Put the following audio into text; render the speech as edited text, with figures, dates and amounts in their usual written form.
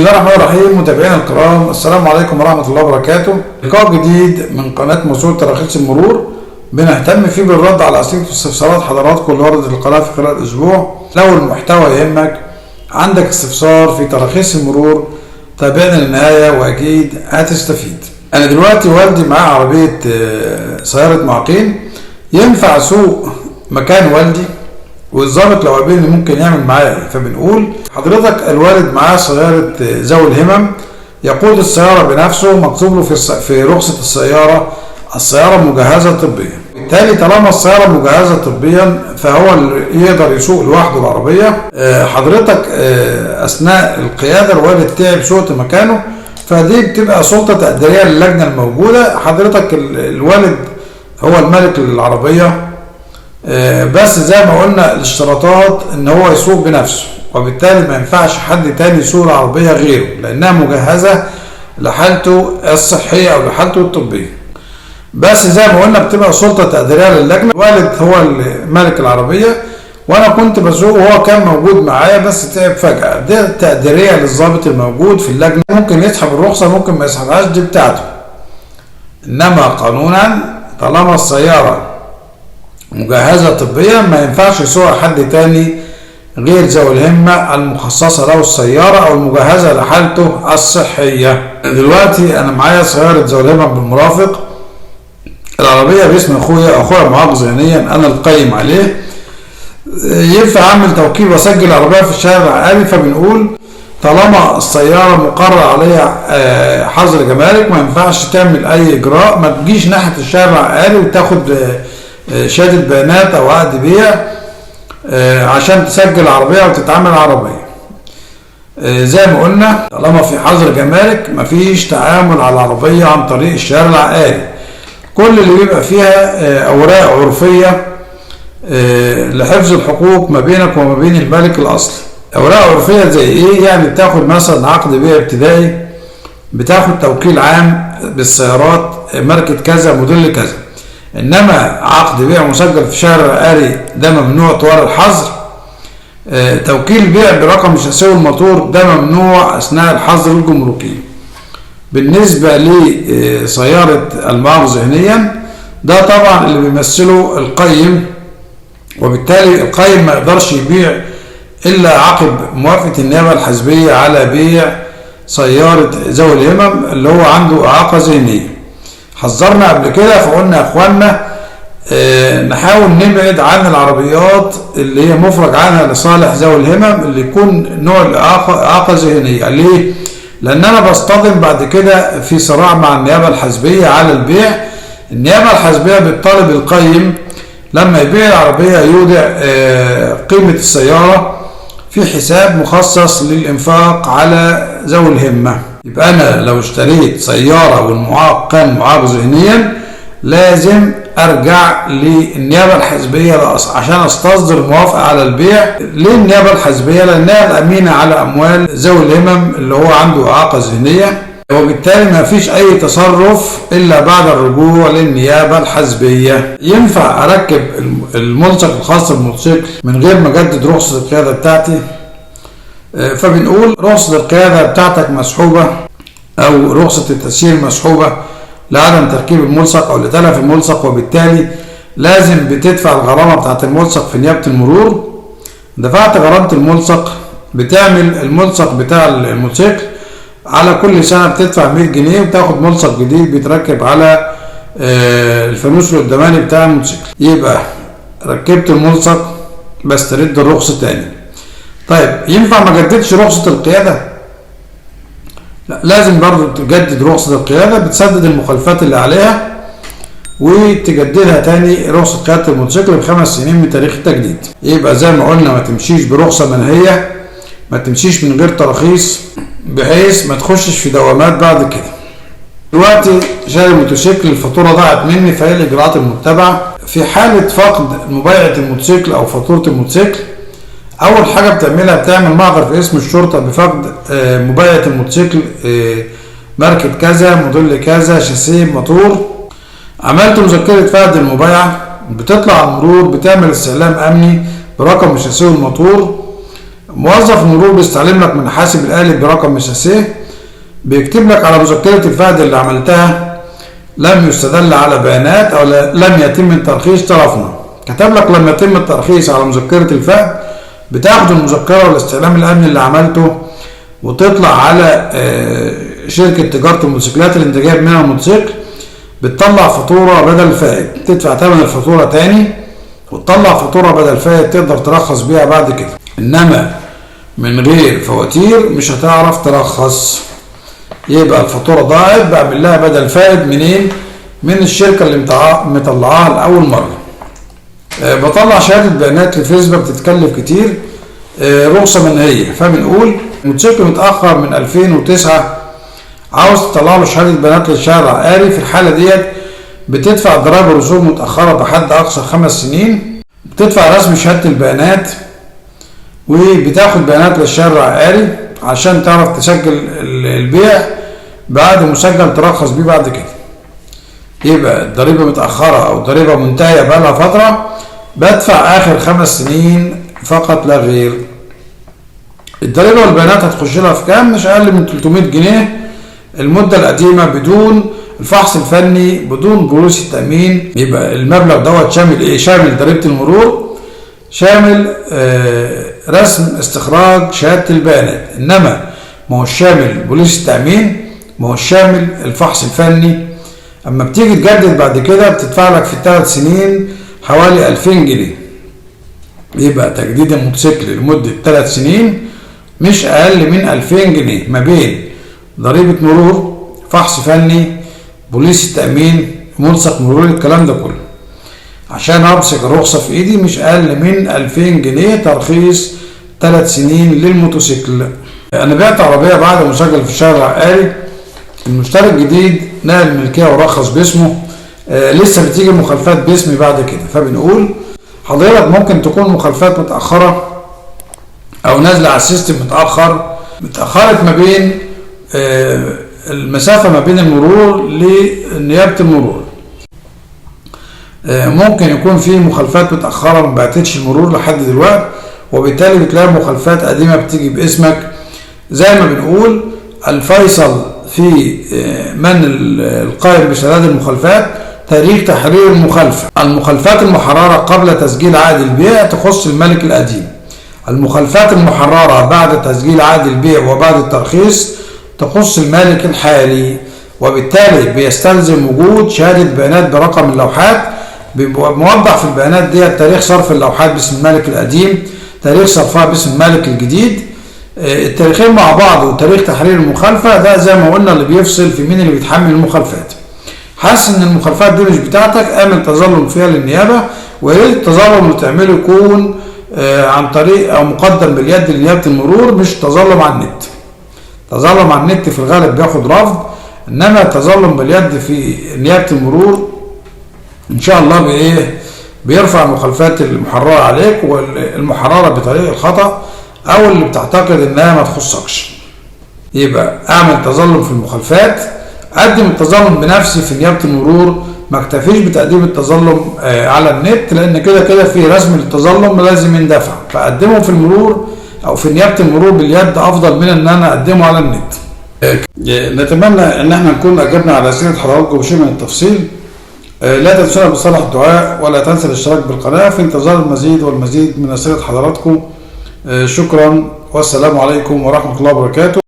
الله الرحمن الرحيم. متابعينا الكرام، السلام عليكم ورحمة الله وبركاته. لقاء جديد من قناة موسوعة تراخيص المرور، بنهتم فيه بالرد على أسئلة واستفسارات حضراتكم اللي وردت القناة في خلال الأسبوع. لو المحتوى يهمك، عندك استفسار في تراخيص المرور، تابعنا للنهاية وأكيد هتستفيد. أنا دلوقتي والدي معاه عربية سيارة معاقين، ينفع أسوق مكان والدي؟ والظابط لو قابلني ممكن يعمل معايا ايه؟ فبنقول حضرتك الوالد معاه سيارة ذوي الهمم، يقود السيارة بنفسه، مكتوب له في رخصة السيارة السيارة مجهزة طبيا. بالتالي طالما السيارة مجهزة طبيا فهو اللي يقدر يسوق لوحده العربية. حضرتك أثناء القيادة الوالد تعب، سوقت مكانه، فدي بتبقى سلطة تقديرية للجنة الموجودة. حضرتك الوالد هو المالك للعربية، بس زي ما قلنا الاشتراطات ان هو يسوق بنفسه، وبالتالي ما ينفعش حد تاني يسوق العربية غيره لانها مجهزة لحالته الصحية او لحالته الطبية. بس زي ما قلنا بتبقى سلطة تقديرية للجنة. الوالد هو مالك العربية وانا كنت بسوق وهو كان موجود معايا بس تعب فجأة، ده تقديرية للضابط الموجود في اللجنة، ممكن يسحب الرخصة ممكن ما يسحبهاش، دي بتاعته. انما قانونا طالما السيارة مجهزة طبيا ما ينفعش يسوقها حد تاني غير ذوي الهمة المخصصة له السيارة أو المجهزة لحالته الصحية. دلوقتي أنا معايا سيارة ذوي الهمة بالمرافق، العربية باسم أخويا، أخويا معاق ذهنيا، أنا القيم عليه، ينفع أعمل توكيل وأسجل العربية في الشارع العقاري؟ فبنقول طالما السيارة مقرر عليها حظر جمارك ما ينفعش تعمل أي إجراء، ما تجيش ناحية الشارع العقاري وتاخد شهادة بيانات أو عقد بيع عشان تسجل عربية وتتعامل عربية. زي ما قلنا طالما في حظر جمارك مفيش تعامل على العربية عن طريق الشارع العقاري، كل اللي بيبقى فيها أوراق عرفية لحفظ الحقوق ما بينك وما بين المالك الأصلي. أوراق عرفية زي إيه؟ يعني بتاخد مثلا عقد بيع ابتدائي، بتاخد توكيل عام بالسيارات ماركة كذا موديل كذا. انما عقد بيع مسجل في شهر عقاري ده ممنوع طوال الحظر. توكيل بيع برقم شاسيه الموتور ده ممنوع اثناء الحظر الجمركي. بالنسبه لسياره المعاق ذهنيا ده طبعا اللي بيمثله القيم، وبالتالي القيم ما يقدرش يبيع الا عقب موافقه النيابه الحزبيه على بيع سياره ذوي الهمم اللي هو عنده اعاقه ذهنيه. حذرنا قبل كده فقلنا يا اخوانا نحاول نبعد عن العربيات اللي هي مفرج عنها لصالح ذوي الهمم اللي يكون نوع الاعاقه اعاقه ذهنيه. ليه؟ لان انا بصطدم بعد كده في صراع مع النيابه الحزبيه على البيع. النيابه الحزبيه بتطالب القيم لما يبيع العربيه يودع قيمه السياره في حساب مخصص للانفاق على ذوي الهمه. يبقى أنا لو اشتريت سيارة والمعاق كان معاق ذهنيا لازم أرجع للنيابة الحزبية عشان أستصدر موافقة على البيع. ليه النيابة الحزبية؟ لأنها الأمينة على أموال ذوي الهمم اللي هو عنده إعاقة ذهنية، وبالتالي ما فيش أي تصرف إلا بعد الرجوع للنيابة الحزبية. ينفع أركب الملصق الخاص بالموتوسيكل من غير ما أجدد رخصة القيادة بتاعتي؟ فبنقول رخصة القيادة بتاعتك مسحوبة أو رخصة التسيير مسحوبة لعدم تركيب الملصق أو لتلف الملصق، وبالتالي لازم بتدفع الغرامة بتاعت الملصق في نيابة المرور. دفعت غرامة الملصق، بتعمل الملصق بتاع الموتوسيكل على كل سنة بتدفع 100 جنيه وتاخد ملصق جديد بيتركب على الفانوس القداماني بتاع الموتوسيكل. يبقى ركبت الملصق بسترد الرخصة تاني. طيب ينفع ما جددش رخصة القيادة؟ لا، لازم برضو تجدد رخصة القيادة، بتسدد المخالفات اللي عليها وتجددها تاني رخصة قيادة الموتوسيكل ب5 سنين من تاريخ التجديد. يبقى زي ما قلنا ما تمشيش برخصة منهية، ما تمشيش من غير تراخيص، بحيث ما تخشش في دوامات بعد كده. دلوقتي شاري موتوسيكل الفاتورة ضاعت مني، فايه الإجراءات المتبعة؟ في حالة فقد مبايعة الموتوسيكل أو فاتورة الموتوسيكل، أول حاجة بتعملها بتعمل محضر في اسم الشرطة بفقد مبايعة الموتوسيكل، ماركة كذا، موديل كذا، شاسيه، موتور. عملت مذكرة فقد المبايعة، بتطلع المرور بتعمل استعلام أمني برقم الشاسيه والموتور، موظف المرور بيستعلم لك من حاسب الآلي برقم الشاسيه، بيكتب لك على مذكرة الفقد اللي عملتها لم يستدل على بيانات أو لم يتم الترخيص طرفنا. كتب لك لم يتم الترخيص على مذكرة الفقد، بتاخد المذكرة والاستعلام الأمني اللي عملته وتطلع على شركة تجارة الموتوسيكلات اللي انت جايب منها الموتوسيكل، بتطلع فاتورة بدل فائد، تدفع ثمن الفاتورة تاني وتطلع فاتورة بدل فائد تقدر ترخص بيها بعد كده. انما من غير فواتير مش هتعرف ترخص. يبقى الفاتورة ضاعت، بعمل لها بدل فائد منين؟ من الشركة اللي مطلعاها لأول مرة. بطلع شهادة بيانات لفيسبا بتتكلف كتير، رخصة منهية. فبنقول موتوسيكل متأخر من 2009 عاوز تطلع له شهادة بيانات للشهر العقاري، في الحالة ديت بتدفع ضرائب رسوم متأخرة بحد أقصى 5 سنين، بتدفع رسم شهادة البيانات وبتاخد بيانات للشهر العقاري عشان تعرف تسجل البيع بعد مسجل ترخص بيه بعد كده. يبقى الضريبة متأخرة أو الضريبة منتهية بقالها فترة، بدفع آخر 5 سنين فقط لا غير. الضريبة والبيانات هتخش لها في كام؟ مش أقل من 300 جنيه المدة القديمة بدون الفحص الفني بدون بوليس التأمين. يبقى المبلغ دوت شامل إيه؟ شامل ضريبة المرور، شامل رسم استخراج شهادة البيانات، إنما ما هو شامل بوليس التأمين، ما هو شامل الفحص الفني. أما بتيجي تجدد بعد كده بتدفع لك في 3 سنين حوالي 2000 جنيه. يبقى تجديد الموتوسيكل لمدة 3 سنين مش أقل من 2000 جنيه ما بين ضريبة مرور، فحص فني، بوليس التأمين، ملصق مروري، الكلام ده كله. عشان أمسك الرخصة في إيدي مش أقل من 2000 جنيه ترخيص 3 سنين للموتوسيكل. أنا بعت عربية بعد مسجل في الشهر العقاري، المشتري الجديد نقل الملكية ورخص باسمه، لسه بتيجي مخالفات باسمي بعد كده. فبنقول حضرتك ممكن تكون مخالفات متأخرة أو نازلة على السيستم متأخر، اتأخرت ما بين المسافة ما بين المرور لنيابة المرور. ممكن يكون في مخالفات متأخرة ما بعتتش المرور لحد دلوقتي، وبالتالي بتلاقي مخالفات قديمة بتيجي باسمك. زي ما بنقول الفيصل في من القائم بسداد المخالفات تاريخ تحرير المخالفة. المخالفات المحررة قبل تسجيل عقد البيع تخص الملك القديم. المخالفات المحررة بعد تسجيل عقد البيع وبعد الترخيص تخص المالك الحالي، وبالتالي بيستلزم وجود شهادة بيانات برقم اللوحات، بيبقى موضح في البيانات دي تاريخ صرف اللوحات باسم المالك القديم، تاريخ صرفها باسم المالك الجديد، التاريخين مع بعض وتاريخ تحرير المخالفة. ده زي ما قلنا اللي بيفصل في مين اللي بيتحمل المخالفات. حاسس ان المخالفات دي مش بتاعتك، اعمل تظلم فيها للنيابة، ويا ريت التظلم اللي تعمله يكون عن طريق او مقدم باليد لنيابة المرور، مش تظلم على النت. تظلم على النت في الغالب بياخد رفض، انما التظلم باليد في نيابة المرور ان شاء الله بايه بيرفع المخالفات المحررة عليك والمحررة بطريق الخطأ او اللي بتعتقد انها ما تخصكش. يبقى اعمل تظلم في المخالفات، اقدم التظلم بنفسي في نيابة المرور، ما اكتفيش بتقديم التظلم على النت، لان كده كده في رسم للتظلم لازم يندفع، فاقدمه في المرور او في نيابة المرور باليد افضل من ان انا اقدمه على النت. نتمنى ان احنا نكون اجبنا على اسئلة حضراتكم بشيء من التفصيل. لا تنسونا بصالح الدعاء، ولا تنسى الاشتراك بالقناة في انتظار المزيد والمزيد من اسئلة حضراتكم. شكرا والسلام عليكم ورحمة الله وبركاته.